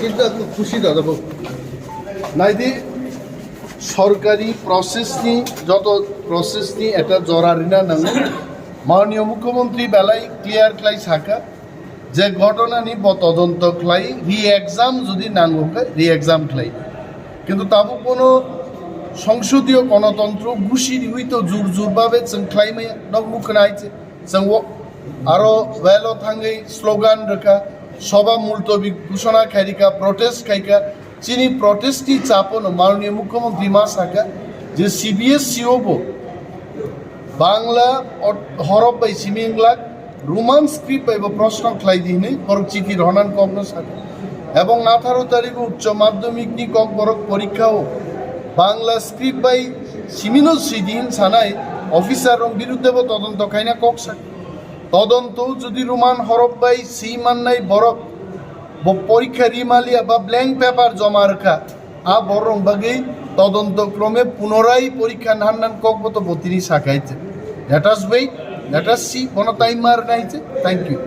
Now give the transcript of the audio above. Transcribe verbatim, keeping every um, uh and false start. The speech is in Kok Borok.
কিন্তু একটু খুশি দাদা বাবু। নাইদি সরকারি প্রসেসনি যত প্রসেসনি একটা জরা রিনা নাঙো। মাননীয় মুখ্যমন্ত্রী বেলায় ক্লিয়ার ক্লাই সাকা যে ঘটনানি ব তদন্ত ক্লাই রি এক্সাম যদি নাঙো রি এক্সাম ক্লাই। কিন্তু তাবু কোনো সংসদীয় গণতন্ত্র গুছি রিউই তো জোর জোর ভাবে চং ক্লাইমায়া নক মুখ নাইছে। Chwng o aro well o thangwi slogan rwkha, soba multobi ghoshona khairikha, protest khaikha. Chini protest ni chapono Mananiya Mukhyamantri ma sakha je C B S E o bo Bangla ot-, horof bai simi wngla, Roman script bai bo proshno khlai di hwnwi borok chithi rohornani kokno sakha. Ebong atharo tarikh o uccho madhyamik ni kokborok porikha o Bangla script bai simino sidi hin sanai officer rok birudde bo todonto khaina kok sakha. Todonto jodi Roman horof bai si mannai borok bo porikha ri maliya ba blank paper joma rwkha, a borok bagwi todonto krome punorai porikha nannan kok bo to botini sakai. Let us wait, let us see, bono time mar nai. Thank you.